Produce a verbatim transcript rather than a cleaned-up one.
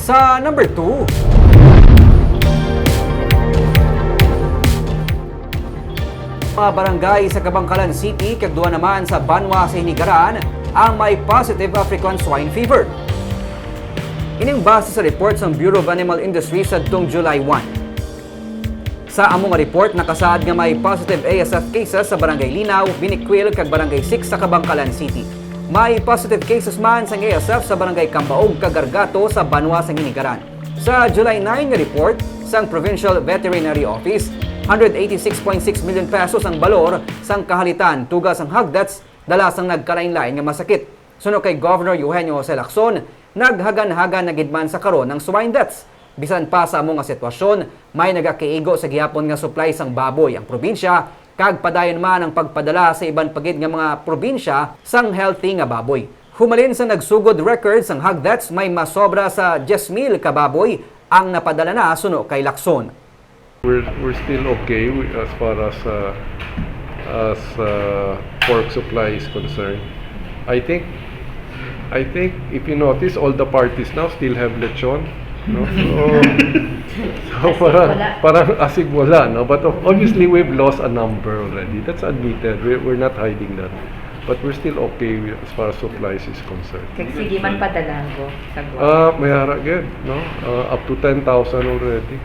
Sa number two, mga barangay sa Kabankalan City kag duha naman sa banwa sa Hinigaran ang may positive African Swine Fever. Ining base sa report sang Bureau of Animal Industry sadtong July one. Sa amo nga report, nakasaad nga may positive A S F cases sa Barangay Linaw, Binicuil, kag Barangay six sa Kabankalan City. May positive cases man sang A S F sa Barangay Cambaog kag Gargato sa banwa sang Hinigaran. Sa July nine nga report sang Provincial Veterinary Office, hundred eighty-six point six million pesos ang balor sang kahalitan tuga sang hog deaths dala sang nagkalain-lain nga masakit. Suno kay Governor Eugenio Jose Lacson, naghagan-hagan na gid man sa karon ang swine deaths. Bisan pa sa amo nga sitwasyon, may nagakiigo sa gihapon nga supply sang baboy ang probinsya, kag padayon man ang pagpadala sa iban pa gid nga mga probinsya sang healthy nga baboy. Humalin sa nagsugod record sang hog deaths, may masobra sa diyes mil ka baboy ang napadala na suno kay Lacson. We're, we're still okay wi- as far as uh, as uh, pork supply is concerned. I think I think if you notice, all the parties now still have lechon. No? So, so Asig parang, wala. Parang asig wala, no? But of- obviously, we've lost a number already. That's admitted. We're, we're not hiding that. But we're still okay wi- as far as supplies is concerned. Kag sige man padala ko sa Guam. Ah, may ara gid, no? Ah, up to ten thousand already.